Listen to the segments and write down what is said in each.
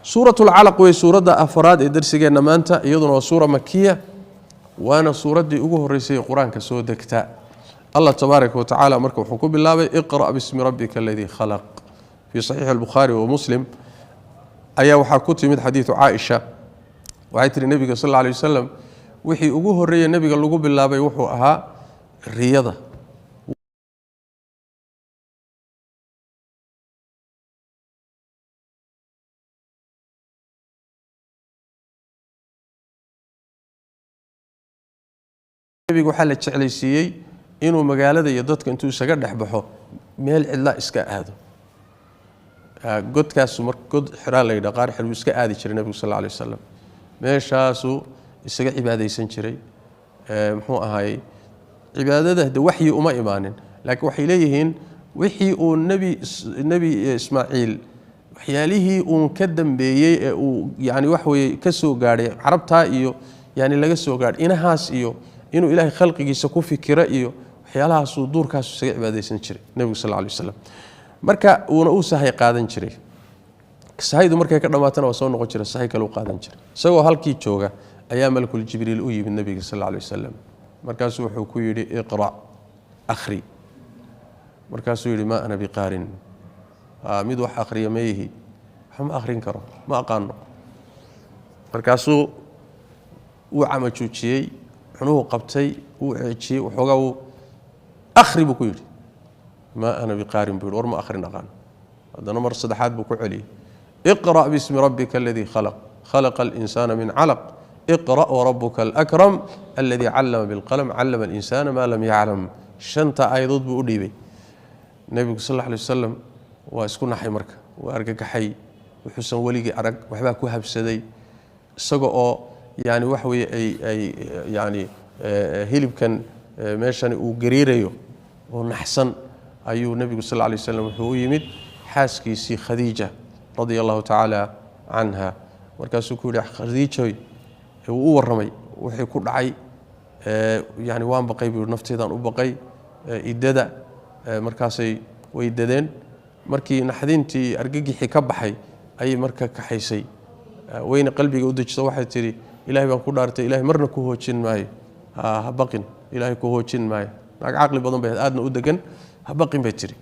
Suurat lcalaq wey suuradda afraad ee darsigeenna maanta, iyaduna waa suura makiya, waana suuraddii ugu horreysay ee Qur-aanka soo degta. Allah tabaaraka wa tacaala marka wuxuu ku bilaabay iqra' bismi rabbika aladii khalaq. Fii saxiixi albukhaari wa Muslim ayaa waxaa ku timid xadiidu Caaisha. Waxay tihi, nebiga sal alla alay wasalam wixii ugu horreeyey nebiga lagu bilaabay wuxuu ahaa riyada. Nebiga waxaa la jeclaysiiyey inuu magaalada iyo dadka intuu isaga dhex baxo meel cidla iska aado. Godkaasu mar god Xiraa la yidhaha, qaar xir buu iska aadi jiray nebigu sal alla alay wasalam. Meeshaasuu isaga cibaadaysan jiray. Muxuu ahaayey cibaadada? De waxyi uma imaanin, laakiin waxay leeyihiin wixii uu Nebi Ismaaciil, waxyaalihii uun ka dambeeyey ee uu yani wax weye ka soo gaadhay carabtaa iyo yani laga soo gaadhay inahaas, iyo inuu Ilaahay khalqigiisa ku fikira iyo waxyaalahaasuu duurkaasu isaga cibaadaysan jiray nebigu sal alla alay wasalam. Marka uuna uu sahay qaadan jiray, sahaydu markay ka dhammaatana waa soo noqon jira, sahay kale u qaadan jiray. Isagoo halkii jooga ayaa malakul Jibriil u yimid nebiga sal alla alay wasalam. Markaasuu wuxuu ku yidhi: iqra', akhri. Markaasuu yidhi: maa ana biqaarin, mid wax akhriya ma yihi, wax ma akhrin karo, ma aqaano. Markaasuu wuu camajuujiyey, cunuhu qabtay, wuu ceejiyey waxoogaa, wuu akhri buu ku yidhi. Maa ana biqaarin buu yidhi, war ma akhrin aqaan. Haddana mar saddexaad buu ku celiyey: iqra' bismi rabbika aladii khalaq, khalaqa alinsaana min calaq, iqra' warabuka alakram aladii callama bilqalam, callama alinsana maa lam yaclam. Shanta aayadood buu u dhiibay. Nebigu sal alla alay wasalam waa isku naxay, marka waa argagaxay, wuxuusan weligii arag waxbaa ku habsaday. Isaga oo yani waxa weeye ay yani hilibkan meeshani uu gariirayo oo naxsan ayuu nebigu sal alla alay waslam wuxuu u yimid xaaskiisii Khadiija radia Allahu tacaala canha. Markaasuu ku yidhi: Khadiijoy. Wuu u warramay wixii ku dhacay. Yani waan baqay buu yidhi, nafteedaan u baqay iddada. Markaasay way dadeen. Markii naxdintii argagixii ka baxay ayay marka kaxaysay, wayna qalbiga u dejiso. Waxay tidhi: Ilahay baan ku dhaartay, Ilahay marna ku hoojin maayo, ha baqin, Ilahay ku hoojin maayo. Naag caqli badan bay aadna u degan. Ha baqin bay tidhi,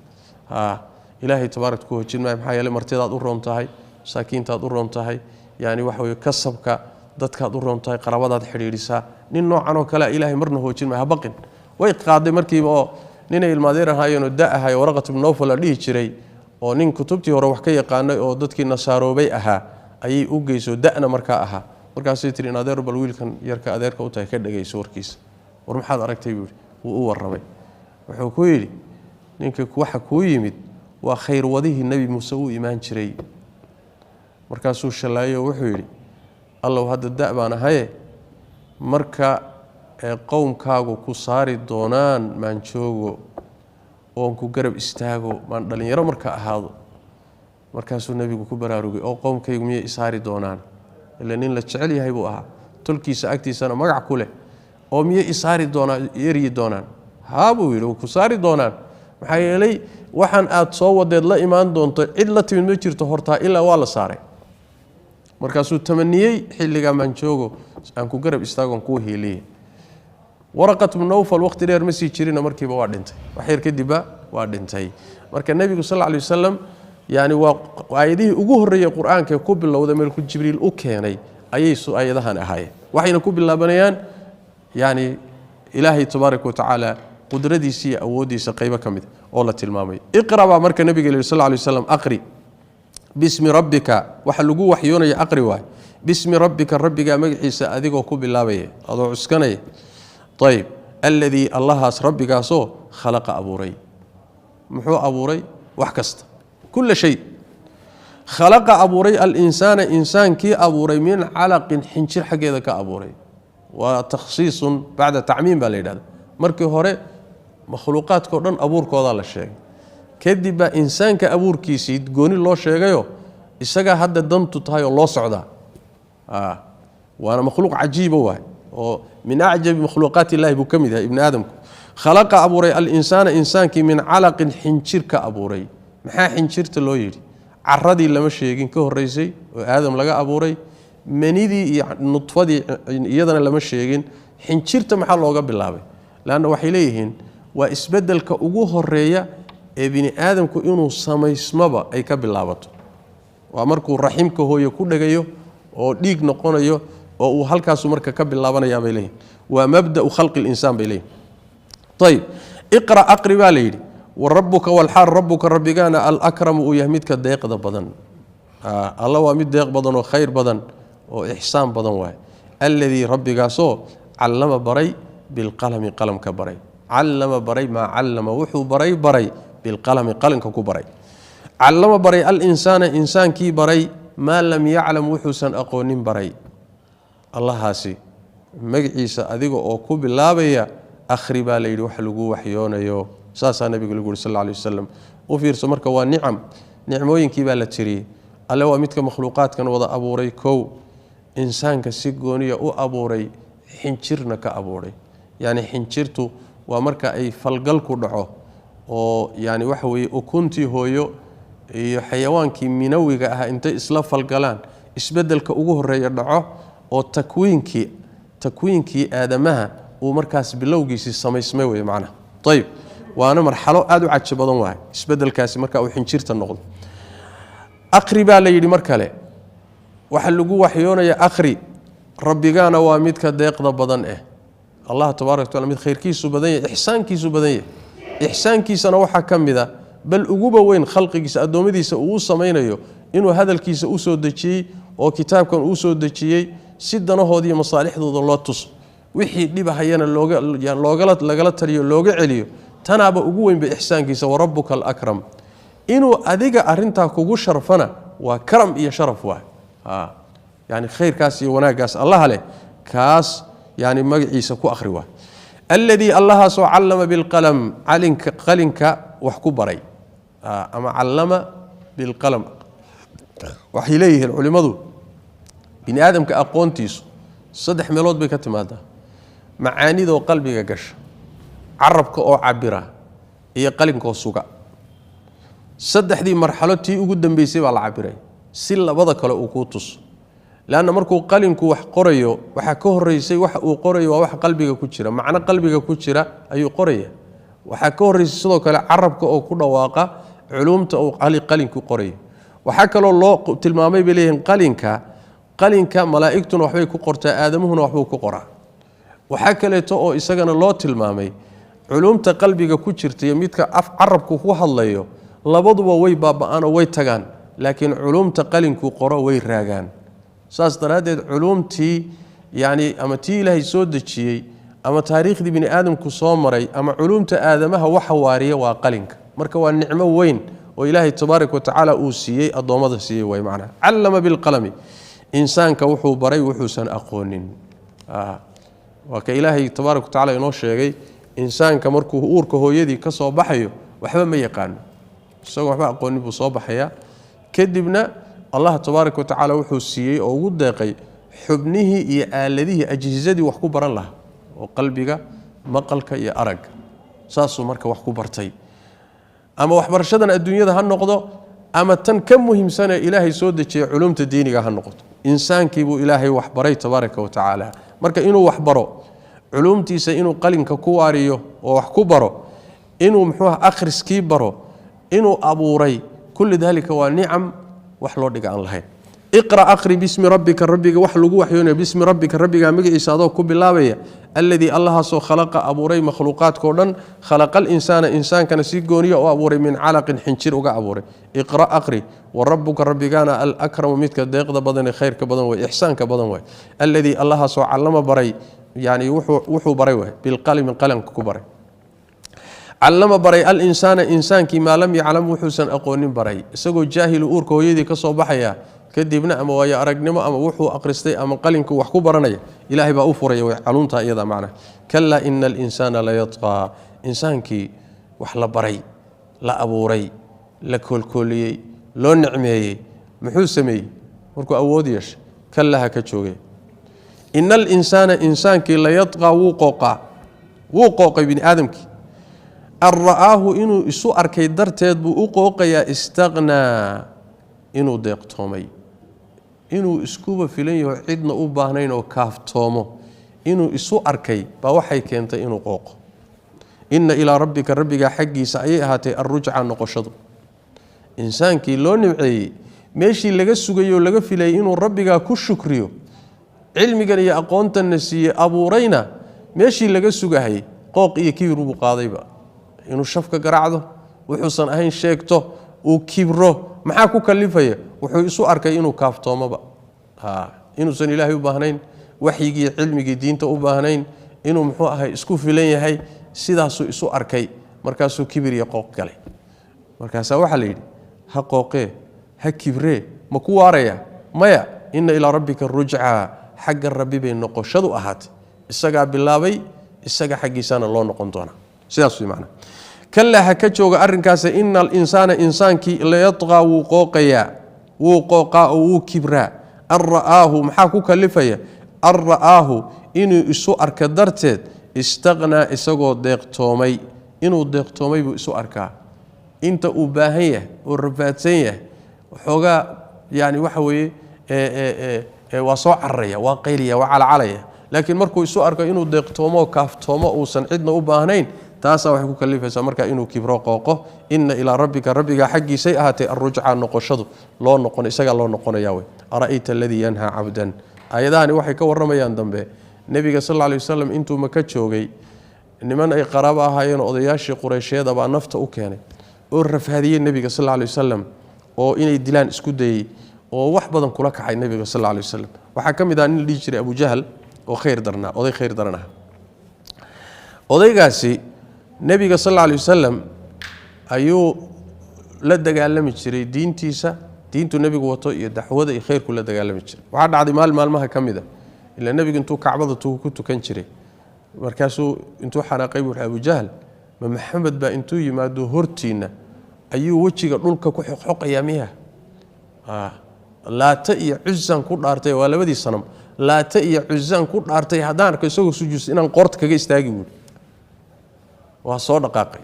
Ilaahay tabaarak ku hoojin maayo, maxaa yeelay martidaad u roon tahay, masaakiintaad u roon tahay, yani waxa weye kasabka dadkaad u roon tahay, qarabadaad xidhiidhisaa. Nin noocan oo kale Ilahay marna hoojin maayo, ha baqin. Way qaaday markiiba oo ninay ilmaadeer ahaayeenoo da ahay, Waraqat ibnu Nawfal la dhihi jiray, oo nin kutubtii hore wax ka yaqaanay oo dadkii nasaaroobay ahaa ayay u geyso, da'na markaa ahaa. Markaasay tiri: in adeer, bal wiilkan yarka adeerka u tahay ka dhegayso warkiisa. War maxaad aragtay? buu yidhi. Wuu u warramay. Wuxuu ku yidhi: ninka waxa kuu yimid waa khayr wadihii Nebi Muuse u imaan jiray. Markaasuu shallaayo, wuxuu yidhi: Allow, hadda da' baan ahaye, marka ee qowmkaagu ku saari doonaan maan joogo oon ku garab istaago, maan dhallinyaro marka ahaado. Markaasuu nebigu ku baraarugay: oo qowmkaygu miyay isaari doonaan? Ila nin la jecel yahay buu ahaa, tolkiisa agtiisana magac ku leh. Oo miyay isaari doonaan, eryi doonaan? Haa, buu yidhi, ku saari doonaan, maxaa yeelay waxaan aad soo wadeed la imaan doonto cid la timid ma jirto hortaa, ilaa waa la saaray. Markaasuu tamaniyey: xilligaa maan joogo aan ku garab istaagoon kuu hiiliye. Waraqat bnu Nawfal waqti dheer ma sii jirina, markiiba waa dhintay, wax yar kadibba waa dhintay. Marka nebigu sal alla alay wasalam yani waa aayadihii ugu horreeyey Qur-aanka ee ku bilowday melku Jibriil u keenay ayay aayadahan ahaayeen. Waxayna ku bilaabanayaan yani Ilaahay tabaaraka watacaala qudradiisa iyo awooddiisa qaybo ka mid oo la tilmaamay. Iqra baa marka nebiga yidhi sal alla alay wasalam, aqri bismi rabbika. Waxa lagu waxyoonaya aqri waay. Bismi rabbika, rabbigaa magaciisa adigoo ku bilaabaya, adoo cuskanaya. Ayb, alladii, Allahaas rabbigaasoo khalaqa abuuray. Muxuu abuuray? Wax kasta, kula shay. Khalaqa abuuray, alinsaana insaankii abuuray, min calaqin xinjir xaggeeda ka abuuray. Waa takhsiisun bacda tacmiim baa la yidhahda. Markii hore makhluuqaadkao dhan abuurkoodaa la sheegay, kadib baa insaanka abuurkiisii gooni loo sheegayo, isagaa hadda dantu tahay oo loo socdaa. Waana makhluuq cajiiba waay, oo min acjabi makhluuqaat illahi buu ka mid yahay ibni aadamku. Khalaqa abuuray, alinsaana insaankii, min calaqin xinjir ka abuuray. Maxaa xinjirta loo yidhi? Caradii lama sheegin ka horeysay oo Aadam laga abuuray, manidii iyo nudfadii iyadana lama sheegin. Xinjirta maxaa looga bilaabay? Leanna waxay leeyihiin waa isbedelka ugu horeeya ee bini aadamku inuu samaysmaba ay ka bilaabato. Waa markuu raximka hooye ku dhegayo oo dhiig noqonayo oo uu halkaasu marka ka bilaabanayaa bay leeyihin. Waa mabda'u khalqi linsaan bay leeyihin. Ayib, iqra, aqri baa la yidhi. Warabuka walxaal rabuka rabbigaana alakramu uu yahay midka deeqda badan. Alla waa mid deeq badan oo khayr badan oo ixsaan badan waay. Alladii rabbigaasoo callama baray bilqalami, qalamka baray. Callama baray, maa callama wuxuu baray, baray bilqalami, qalinka ku baray. Callama baray alinsaana, insaankii baray, maa lam yaclam wuxuusan aqoonin baray. Allahaasi magaciisa adiga oo ku bilaabaya akhri baa la yidhi wax lagu waxyoonayo. Saasaa nabiga lagu yuri sal alla alay wasalam. U fiirso marka, waa nicam, nicmooyinkii baa la tiriyey. Alle waa midka makhluuqaadkan wada abuuray kow, insaanka si gooniya u abuuray, xinjirna ka abuuray. Yacni xinjirtu waa marka ay falgal ku dhaco oo yani waxa weeye ukuntii hooyo iyo xayawaankii minawiga ahaa intay isla falgalaan isbedelka ugu horeeya dhaco oo takwiinkii aadamaha uu markaas bilowgiisii samaysmay wey macnaha. Ayib, waana marxalo aada u caji badan waay isbedelkaasi marka uu xinjirta noqdo. Aqri baa la yidhi mar kale waxa lagu waxyoonaya akhri. Rabbigaana waa midka deeqda badan eh, Allah tabaaraka wataala, mid khayrkiisu badan yahay, ixsaankiisu badan yahay. Ixsaankiisana waxaa ka mid a, bal uguba weyn, khalqigiisa addoommadiisa uu u samaynayo inuu hadalkiisa u soo dejiyey oo kitaabkan uu soo dejiyey si danahooda iyo masaalixdooda loo tuso, wixii dhibahayana loogala lagala taliyo, looga celiyo. Tanaaba ugu weynba ixsaankiisa. Warabuka alakram, inuu adiga arintaa kugu sharfana waa karam iyo sharaf waay. Yani khayrkaas iyo wanaaggaas Allaha leh kaas yani magaciisa ku akhri waay. Alladii allahaasoo callama bilqalam, calinka, qalinka wax ku baray, ama callama bilqalam. Waxay leeyihiin culimmadu bini aadamka aqoontiisu saddex meelood bay ka timaadaa: macaanidoo qalbiga gasha, carabka oo cabira, iyo qalinkoo suga. Saddexdii marxalo tii ugu dambeysay baa la cabiray si labada kale uu kuu tuso. Leanna markuu qalinku wax qorayo, waxaa ka horeysay waxa uu qorayo waa wax qalbiga ku jira, macno qalbiga ku jira ayuu qoraya. Waxaa ka horreysay sidoo kale carabka oo ku dhawaaqa culuumta uu qalinku qorayo. Waxaa kaloo loo tilmaamay bay leeyihiin qalinka malaa'igtuna waxbay ku qortaa, aadamuhuna waxbuu ku qoraa. Waxaa kaleeto oo isagana loo tilmaamay culuumta qalbiga ku jirta iyo midka af carabku ku hadlayo labaduba way baaba'aan oo way tagaan, laakiin culuumta qalinku qoro way raagaan. Saas daraaddeed culuumtii yani ama tii Ilaahay soo dejiyey ama taariikhdii bini aadamku soo maray ama culuumta aadamaha waxa waariya waa qalinka. Marka waa nicmo weyn oo Ilaahay tabaaraka watacaala uu siiyey addoommada siiyey way macnaha. Callama bilqalami, insaanka wuxuu baray wuxuusan aqoonin. Waa ka Ilaahay tabaaraka watacaala inoo sheegay insaanka markuu uurka hooyadii ka soo baxayo waxba ma yaqaano, isagoo waxba aqoonin buu soo baxayaa. Kadibna Allah tabaaraka watacaala wuxuu siiyey oo ugu deeqay xubnihii iyo aaladihii, ajhisadii wax ku baran lahaa oo qalbiga, maqalka iyo aragga. Saasuu marka wax ku bartay. Ama waxbarashadan adduunyada ha noqdo ama tan ka muhiimsanee Ilaahay soo dejiyey culumta diiniga ha noqoto, insaankii buu Ilaahay waxbaray tabaaraka wa tacaala. Marka inuu waxbaro culumtiisa, inuu qalinka ku waariyo oo wax ku baro, inuu muxuuha akhriskii baro, inuu abuuray, kulli dalika waa nicam wax loo dhiga aan lahayn. Iqra, aqri, bismi rabbika, rabbiga wax lagu waxyoonaya, bismi rabbika, rabbigaa magaciisa adoo ku bilaabaya, alladii allahaasoo khalaqa abuuray makhluuqaadkao dhan, khalaqa alinsaana, insaankana si gooniya u abuuray, min calaqin, xinjir uga abuuray. Iqra, aqri, wa rabbuka rabbigaana alakramu, midka deeqda badan ee khayrka badan way, ixsaanka badan way. Alladii allahaasoo callama baray, yani wuxuu baray way, bilqalami, qalamka ku baray. Callama baray alinsaana, insaankii, maa lam yaclam wuxuusan aqoonin baray. Isagoo jaahilu uurka hooyadii ka soo baxaya, kadibna ama waayo aragnimo ama wuxuu akhristay ama qalinku wax ku baranaya Ilaahay baa u furaya way caluunta iyada macna. Kalaa ina alinsaana layatqaa. Insaankii wax la baray, la abuuray, la koolkooliyey, loo nicmeeyey, muxuu sameeyey markuu awood yeeshay? Kalaa, ha ka joogay. Ina alinsaana, insaankii, layatqaa, wuu qooqaa, wuu qooqay bini aadamkii. An ra'aahu, inuu isu arkay darteed buu u qooqayaa. Istaqnaa. Inuu deeqtoomay, inuu iskuba filan yaho, cidna u baahnayn oo kaaftoomo inuu isu arkay baa waxay keentay inuu qooqo. Inna ilaa rabbika, rabbigaa xaggiisa ayay ahaatay alrujca, noqoshadu. Insaankii loo nimceeyey, meeshii laga sugayoo laga filayay inuu rabbigaa ku shukriyo, cilmigan iyo aqoontanna siiyey, abuurayna, meeshii laga sugahayay qooq iyo kibir buu qaadayba, inuu shafka garaacdo, wuxuusan ahayn sheegto, uu kibro. Maxaa ku kalifaya? Wuxuu isu arkay inuu kaaftoomoba, inuusan Ilaahay u baahnayn, waxyigii cilmigii diinta u baahnayn, inuu muxuu ahay isku filan yahay. Sidaasuu isu arkay, markaasuu kibir iyo qooq galay. Markaasaa waxaa la yidhi: ha qooqee, ha kibree, ma ku waaraya? Maya. Inna ilaa rabbika rujcaa, xagga Rabbi bay noqoshadu ahaatay. Isagaa bilaabay, isaga xaggiisana loo noqon doonaa. Sidaas way macnaa. Kalaa, ha ka jooga arrinkaas. Ina alinsaana, insaankii, layatqaa, wuu qooqayaa, wuu qooqaa oo wuu kibraa. An ra'aahu, maxaa ku kalifaya? An ra'aahu, inuu isu arka darteed, istaqnaa, isagoo deeqtoomay. Inuu deeqtoomay buu isu arkaa. Inta uu baahan yahay oo rafaadsan yahay waxoogaa, yani waxa weeye, waa soo cararaya, waa qaylaya, waa calacalaya. Laakiin markuu isu arko inuu deeqtoomo, kaaftoomo, uusan cidna u baahnayn, taasaa waxay ku kalifaysaa markaa inuu kibro, qooqo. Ina ilaa rabbika, rabbigaa xaggiisay ahaatay alrujca, noqoshadu loo noqon, isagaa loo noqonaya wey. Ara'ayta aladii yanhaa cabdan. Aayadahani waxay ka warramayaan dambe Nebiga sal alla alay wasalam intuu Maka joogay, niman ay qaraabo ahaayeen, odayaashii Qureysheeda, baa nafta u keenay oo rafaadiyey Nebiga sal alla alay wasalam, oo inay dilaan isku dayey, oo wax badan kula kacay Nebiga sal alla alay wasalam. Waxaa ka mid ah nin la dhihi jiray Abujahal oo khayr darnaa, oday khayr daran ah. Odaygaasi Nebiga sal alla alay wasalam ayuu la dagaalami jiray, diintiisa, diintuu Nebigu wato iyo dacwada iyo khayrku la dagaalami jiray. Waxaa dhacday maalin maalmaha ka mid a, ilaa Nebigu intuu Kacbada ku tukan jiray, markaasuu intuu xanaaqay buu Abujahal: "Ma Maxamed baa intuu yimaado hortiinna ayuu wejiga dhulka ku xoqxoqayaa miya? Laata iyo Cusaan ku dhaartay," waa labadii sanam, "Laata iyo Cusaan ku dhaartay, haddaan arko isagoo sujuudsan inaan qoorta kaga istaagi," buuri. Waa soo dhaqaaqay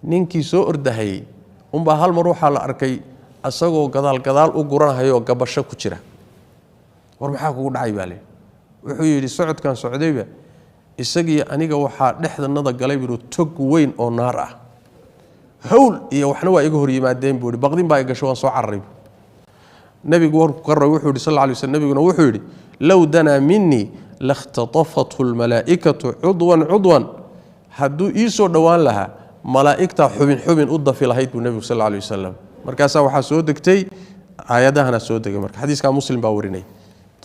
ninkii soo ordahayey unbaa hal mar waxaa la arkay isagoo gadaal gadaal u guranahayoo gabasho ku jira. "War maxaa kugu dhacay?" baa leyi. Wuxuu yidhi: "Socodkan socdayba isagii aniga waxaa dhexdanada galay," buui, "tog weyn oo naar ah, hawl iyo waxna waa iga hor yimaadeen," buu ihi, "baqdin baa i gasho, waan soo cararay." Nebigu warku ka ray wuxuu yidhi sal alla alay slam, nebiguna wuxuu yidhi: "Low danaa minii lakhtatafathu lmalaa'ikatu cudwan cudwan." Hadduu ii soo dhowaan lahaa, malaa'igtaa xubin xubin u dafi lahayd, buu nebigu sal alla alay wasalam. Markaasaa waxaa soo degtay aayadahana soo degay. Marka xadiiskaa Muslim baa warinay.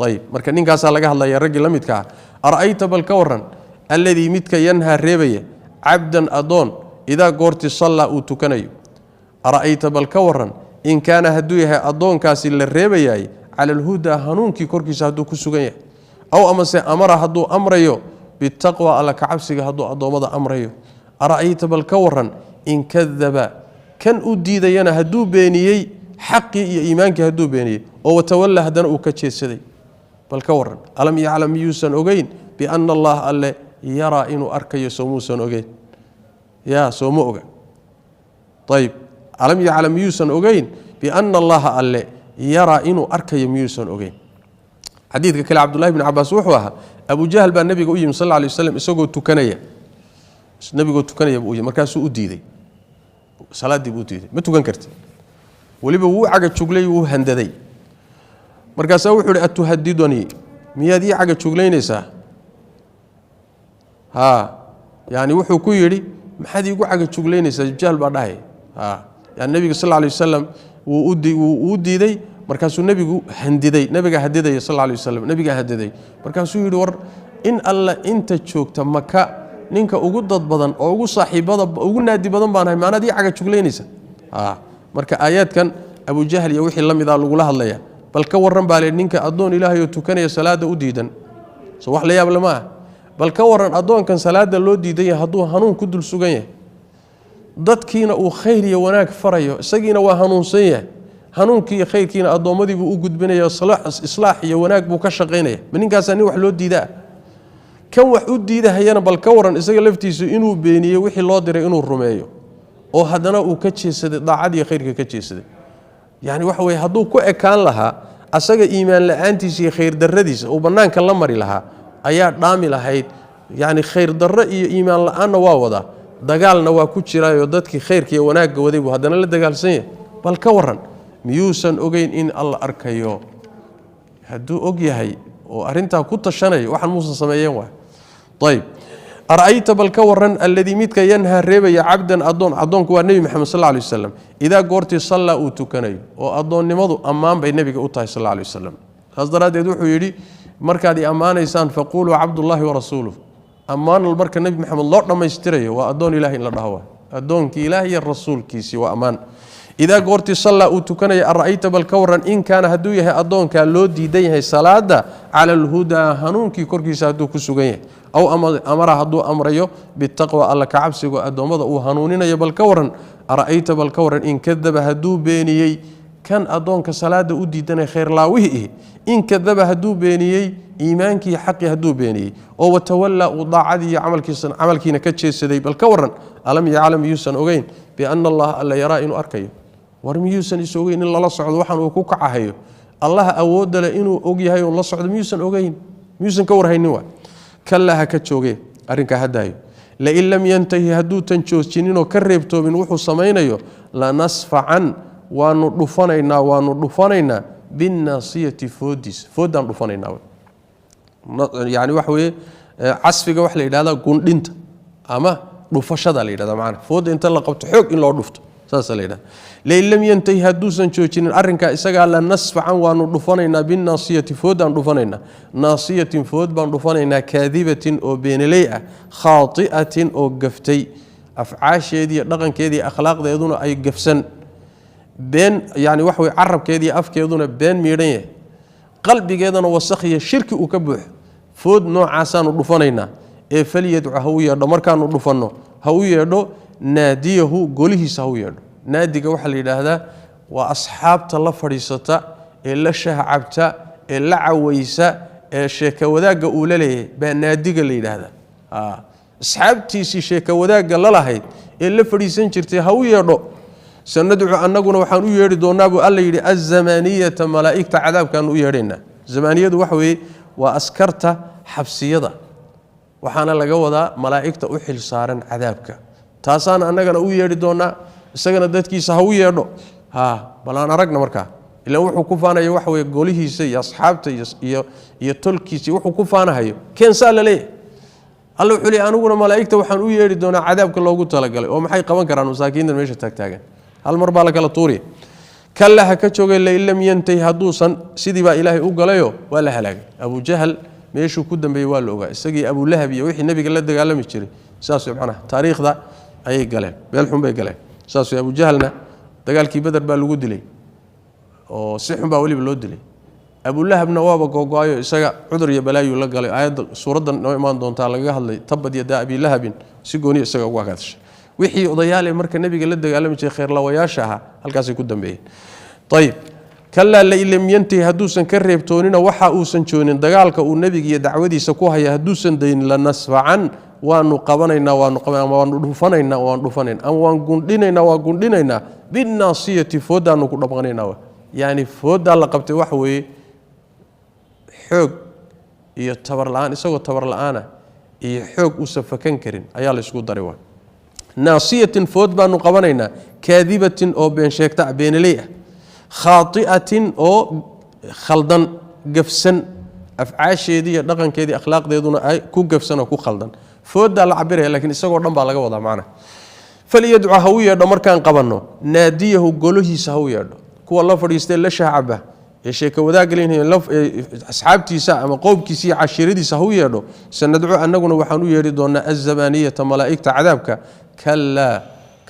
Ayib, marka ninkaasaa laga hadlaya, raggii la midka ah. Ara'ayta, bal ka waran, alladii, midka, yanhaa, reebaya, cabdan, adoon, idaa goorti sallaa, uu tukanayo. Ara'ayta, bal ka waran, in kaana, hadduu yahay addoonkaasi la reebayaay, cala alhudaa, hanuunkii korkiisa hadduu ku sugan yahay, aw amase amara, hadduu amrayo, bitaqwa, Alla kacabsiga hadduu addoommada amrayo. Ara'ayta, bal ka waran, in kadaba, kan u diidayana hadduu beeniyey, xaqii iyo iimaankii hadduu beeniyey, oo watawalla, haddana uu ka jeedsaday. Bal ka waran, alam yaclam, miyuusan ogeyn, biana Allaha, Alle, yaraa, inuu arkayo? Soo muusan ogeyn? Yaa, soo ma oga? Ayib, alam yaclam, miyuusan ogeyn, biana Allaha, Alle, yaraa, inuu arkayo, miyuusan ogeyn? Xadiidka kale Cabdullahi bn Cabaas wuxuu ahaa, Abujahl baa Nebiga u yimi sal lla alay waslam isagoo tukanaya. Nebigoo tukanaya buu u yimi, markaasuu u diiday salaaddii, buu u diiday: "Ma tukan karti." Weliba wuu caga juglay, wuu handaday. Markaasaa wuxuu ihi: "Atuhadidanii, miyaad ii caga juglaynaysaa?" Ha, yani wuxuu ku yidhi: "Maxaad iigu caga juglaynaysaa?" Jahl baa dhahay. Ha, yani Nebiga sal alay wasalam wuu u diiday. Markaasuu nebigu handiday, nebiga hadidaya sal alay wasalam, nebigaa hadiday. Markaasuu yidhi: "War in Alla inta joogta Maka ninka ugu dad badan oo ugu saaxiibada, ugu naadi badan baan ahay, maanaad ii caga juglaynaysa?" Ha, marka aayaadkan Abujahl iyo wixii la mida lagula hadlaya. Bal ka warran, baa le, ninka addoon Ilaahay oo tukanaya salaada u diidan, so wax la yaab lama ah? Bal ka warran addoonkan salaada loo diidan yahay hadduu hanuun ku dul sugan yahay, dadkiina uu khayr iyo wanaag farayo, isagiina waa hanuunsan yahay, hanuunkii iyo khayrkiina addoommadii buu u gudbinaya, islaax iyo wanaag buu ka shaqaynaya, ma ninkaasaa nin wax loo diidaa? Kan wax u diidahayana bal ka waran, isaga laftiisu inuu beeniyey wixii loo diray inuu rumeeyo, oo haddana uu ka jeesaday daacadiiyo khayrka ka jeesaday. Yacni waxa weye, hadduu ku ekaan lahaa asaga iimaan la-aantiisa iyo khayr darradiisa uu bannaanka la mari lahaa ayaa dhaami lahayd. Yacni khayr darro iyo iimaan la-aanna waa wadaa, dagaalna waa ku jiraayoo dadkii khayrka iyo wanaagga waday buu haddana la dagaalsan yahay. Bal ka warran, miyuusan ogeyn in Alla arkayo? Hadduu og yahay oo arrintaa ku tashanayo, waxaan muusan sameeyeen waay. Ayb, ara'ayta, bal ka waran, alladii midka yanhaa reebaya cabdan adoon. Addoonku waa Nebi Maxamed sal lay waslam. Idaa goortii sallaa uu tukanayo, oo addoonnimadu ammaan bay nebiga u tahay sal lay wasalam. Saas daraaddeed wuxuu yidhi: "Markaad i ammaanaysaan, faquuluu cabdullaahi warasuuluh." Ammaan marka Nebi Maxamed loo dhammaystirayo waa addoon Ilahi in la dhaho, waa addoonkii Ilaah iyo rasuulkiisii, waa ammaan. Idaa goortii sallaa uu tukanaya, ara'ayta, bal ka waran, in kaana hadduu yahay addoonkaa loo diidan yahay salaada cala alhudaa, hanuunkii korkiisa hadduu ku sugan yahay, aw amara hadduu amrayo bitaqwa, Alla ka cabsigo addoommada uu hanuuninayo. Bal ka waran, ara'ayta, bal ka waran, in kadaba hadduu beeniyey kan addoonka salaada u diidanay khayrlaawihii ihi, in kadaba hadduu beeniyey iimaankii xaqii hadduu beeniyey, oo watawallaa uu daacadii iyo camalkiina ka jeedsaday. Bal ka waran, alam yaclam, miyuusan ogeyn biana Allaha alla yaraa, inuu arkayo? War miyuusan is ogeyn in lala socdo waxaan uu ku kacahayo? Allaha awoodda leh inuu og yahay oo la socdo miyuusan ogeyn? Miyuusan ka warhaynin? Waa kallaa, ha ka jooge arrinkaa haddaayo. Lain lam yantahi, hadduutan joojinin ka reebtoomin wuxuu samaynayo, lanasfacan, waanu dhufanaynaa, waanu dhufanaynaa, binnaasiyati, foodiisa fooddaan dhufanaynaa. Yani waxa weeye, casfiga waxa la yidhahdaa gundhinta ama dhufashada la yidhahda, macana foodda inta la qabto xoog in loo dhufto, saasaa la yidhahda. Lain lam yantahi, hadduusan joojinin arrinkaa isagaa, lanasfacan, waanu dhufanaynaa, binnaasiyati, fooddaan dhufanaynaa, naasiyatin, food baan dhufanaynaa, kaadibatin, oo beenaley ah, khaati'atin, oo gaftay, afcaasheediiyo dhaqankeediiyo akhlaaqdeeduna ay gafsan, been, yani waxa weye, carabkeediiyo afkeeduna been miidhan yahay, qalbigeedana wasakh iyo shirki uu ka buuxo. Food noocaasaanu dhufanaynaa. Ee falyadcu, ha u yeedho, markaanu dhufanno ha u yeedho, naadiyahu, golihiisa ha u yeedho. Naadiga waxaa la yidhaahdaa waa asxaabta la fadhiisata ee la shahcabta ee la cawaysa ee sheeka wadaagga uu la leeyahay baa naadiga la yidhaahdaa. Asxaabtiisii sheeka wadaagga la lahayd ee la fadhiisan jirtay ha u yeedho. Sanadcu, annaguna waxaan u yeedhi doonaa, buu Alla yidhi, azamaaniyata, malaa'igta cadaabkaanu u yeedhaynaa. Zamaaniyadu waxa weeye waa askarta xabsiyada, waxaana laga wadaa malaa'igta u xil saaran cadaabka. Taasaan annagana u yeedhi doonaa, isagana dadkiisa ha u yeedho. Ha bal aan aragna markaa, ilaan wuxuu ku faanaya waxa weye golihiisa iyo asxaabta iyo tolkiisa wuxuu ku faanahayo keensaa la leeyahay. Alla wuxuu leeyahy: "Aniguna malaa'igta waxaan u yeedhi doonaa cadaabka loogu talagalay." Oo maxay qaban karaan masaakiintan meesha taagtaagan? Hal mar baa la kala tuuriya. Kalla, ha ka joogay. Lain lam yantahi, hadduusan, sidii baa Ilaahay u galayo, waa la halaagay. Abujahal meeshuu ku dambeeyey waa la ogaa, isagii Abulahab iyo wixii nebiga la dagaalami jiray. Saas wey macnaha, taariikhda ayay galeen, meel xun bay galeen. Saas wey. Abujahalna dagaalkii Beder baa lagu dilay, oo si xun baa weliba loo dilay. Abulahabna waaba googo-ayo, isaga cudur iyo balaayuu la galay. Aayadda suuraddan noo imaan doontaa lagaga hadlay, tabad yadaa abilahabin, si gooniya isaga uga hadashay. Wixii odayaale marka nebiga la dagaalami jiray, khayrlawayaasha ahaa, halkaasay ku dambeeyeen. Ayib, kalaa lain lam yantahi, hadduusan ka reebtoonina, waxa uusan joonin dagaalka uu nebiga iyo dacwadiisa ku haya hadduusan daynin, lanasfacan, waanu qabanaynaa, waanu ama waanu dhufanaynaa, waan dhufanayna, ama waan gundhinaynaa, waan gundhinaynaa, binnaasiyati, fooddaanu ku dhabqanaynaa. Yani fooddaa la qabtay waxa weeye xoog iyo tabar la-aan, isagoo tabar la-aana iyo xoog uusan fakan karin ayaa la ysku daray. Waa naasiyatin, food baanu qabanaynaa, kaadibatin, oo been sheegta ah, beenaley ah, khaati'atin, oo khaldan, gafsan, afcaasheedii iyo dhaqankeedii akhlaaqdeeduna ay ku gafsan oo ku khaldan. Fooddaa la cabiraya, lakiin isagoo dhan baa laga wadaa macnaha. Falyadcu, ha u yeedho markaan qabanno, naadiyahu, golihiisa ha u yeedho, kuwa la fadhiistee la shahcaba ee sheeka wadaagga asxaabtiisa ama qowmkiisa iyo cashiiradiisa ha u yeedho. Sanadcu, annaguna waxaan u yeedhi doonaa, azamaaniyata, malaa'igta cadaabka. Kalaa,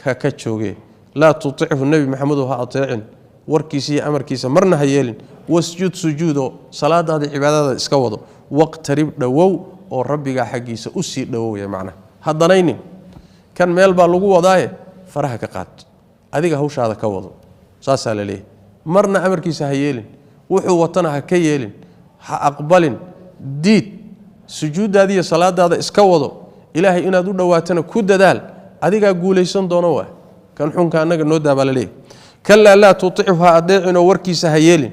ka ka jooge. Laa tutichu, Nebi Maxamedow ha ateecin, warkiisa iyo amarkiisa marna ha yeelin. Wasjud, sujuudo, salaadaada cibaadada iska wado. Waqtarib, dhowow oo Rabbigaa xaggiisa u sii dhowowya. Macnaha ha danaynin, kan meel baa lagu wadaaye faraha ka qaad, adiga hawshaada ka wado, saasaa la leeyahy. Marna amarkiisa ha yeelin, wuxuu watana ha ka yeelin, ha aqbalin, diid, sujuuddaada iyo salaadaada iska wado, Ilaahay inaad u dhowaatana ku dadaal, adigaa guulaysan doono. Waa kan xunka annaga noo daabaa la leeyahy. Kalaa laa tutichu, ha adeecinoo warkiisa ha yeelin.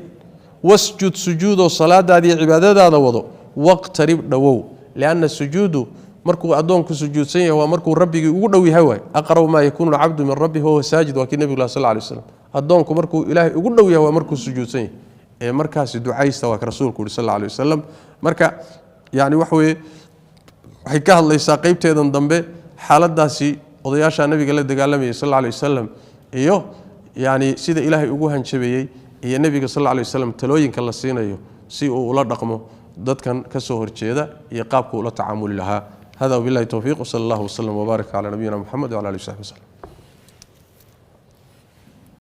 Wasjud, sujuudoo salaadaadiiyo cibaadadaada wado. Waqtarib, dhowow, lianna sujuudu markuu addoonku sujuudsan yahay waa markuu rabbigii ugu dhow yahay. Waay aqrabu maa yakuunu alcabdu min rabbihi wahuwa saajid, waa kii nebigu lah sal lay slam. Addoonku markuu Ilaahay ugu dhow yahay waa markuu sujuudsan yahay, ee markaasi ducaysta, waa ka rasuulku yuri sal alla alay wasalam. Marka yani waxa weeye, waxay ka hadlaysaa qeybteedan dambe xaaladaasi odayaashaa nabiga la dagaalamayay sal alla alay wasalam, iyo yani sida Ilaahay ugu hanjabayey, iyo nebiga sal alla alay wasalam talooyinka la siinayo si uu ula dhaqmo dadkan ka soo horjeeda iyo qaabku ula tacaamuli lahaa. Hada wabillahi towfiiq, wsala allahu waslm wbaarak cala nabiyina Muxamed wcala alihi w saxbi waslm.